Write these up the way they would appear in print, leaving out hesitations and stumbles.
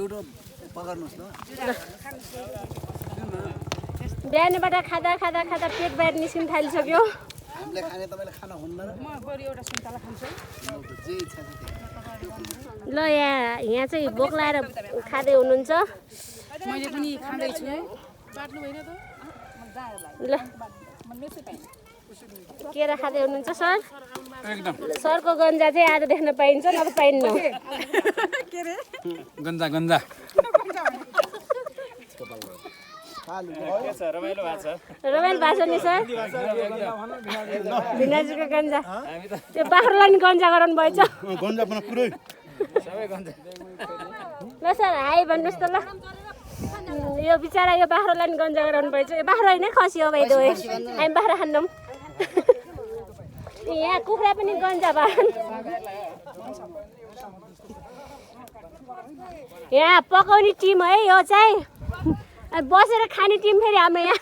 एउटा पकार्नुहोस् न बिहानबाट खाँदा खाँदा खाँदा पेट बाहिर निस्किन थालिसक्यो हामीले खाने तपाईले खाना हुन्न र म गरी एउटा सुन्तला खान्छु जे इच्छा छ ल यहाँ चाहिँ भोक लाएर खाँदै हुनुहुन्छ मैले पनि खाँदै छु बाट्नु भएन त ल केरा खाँदै हुनुहुन्छ सर सरको गन्जा चाहिँ आज देख्न पाइन्छ नभए पाइन्न के रे गन्जा गन्जा रमाइलो भएको छ नि सर भिनाजुको गन्जा त्यो बाख्रालाई नि गन्जा गराउनु भएछ गन्जा पनि पुरै ल सर हाई भन्नुहोस् त ल यो बिचरा यो बाख्रालाई नि गन्जा गराउनु भएछ यो बाख्रा होइन खसी हो भाइ दोही हामी बाख्रा खान्नौँ यहाँ कुखुरा पनि गन्जा भएन यहाँ पकाउने टिम है यो चाहिँ बसेर खाने टिम फेरि हाम्रो यहाँ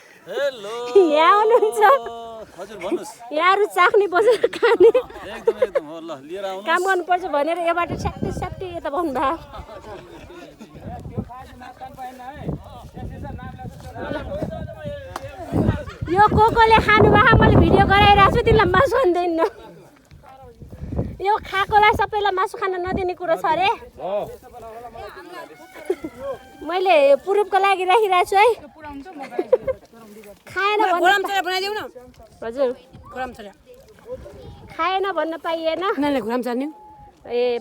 यहाँ हुनुहुन्छ यहाँहरू चाख्ने बसेर खाने काम गर्नुपर्छ भनेर योबाट स्याप्टी स्याप्टी यता भन्नु भयो यो कोले खानु भयो मैले भिडियो गराइरहेको छु तिमीलाई मासु खाँदैन यो खाएकोलाई सबैलाई मासु खान नदिने कुरो छ अरे मैले प्रुफको लागि राखिरहेको छु है खाएन हजुर खाएन भन्न पाइएन घुराम चल्ने ए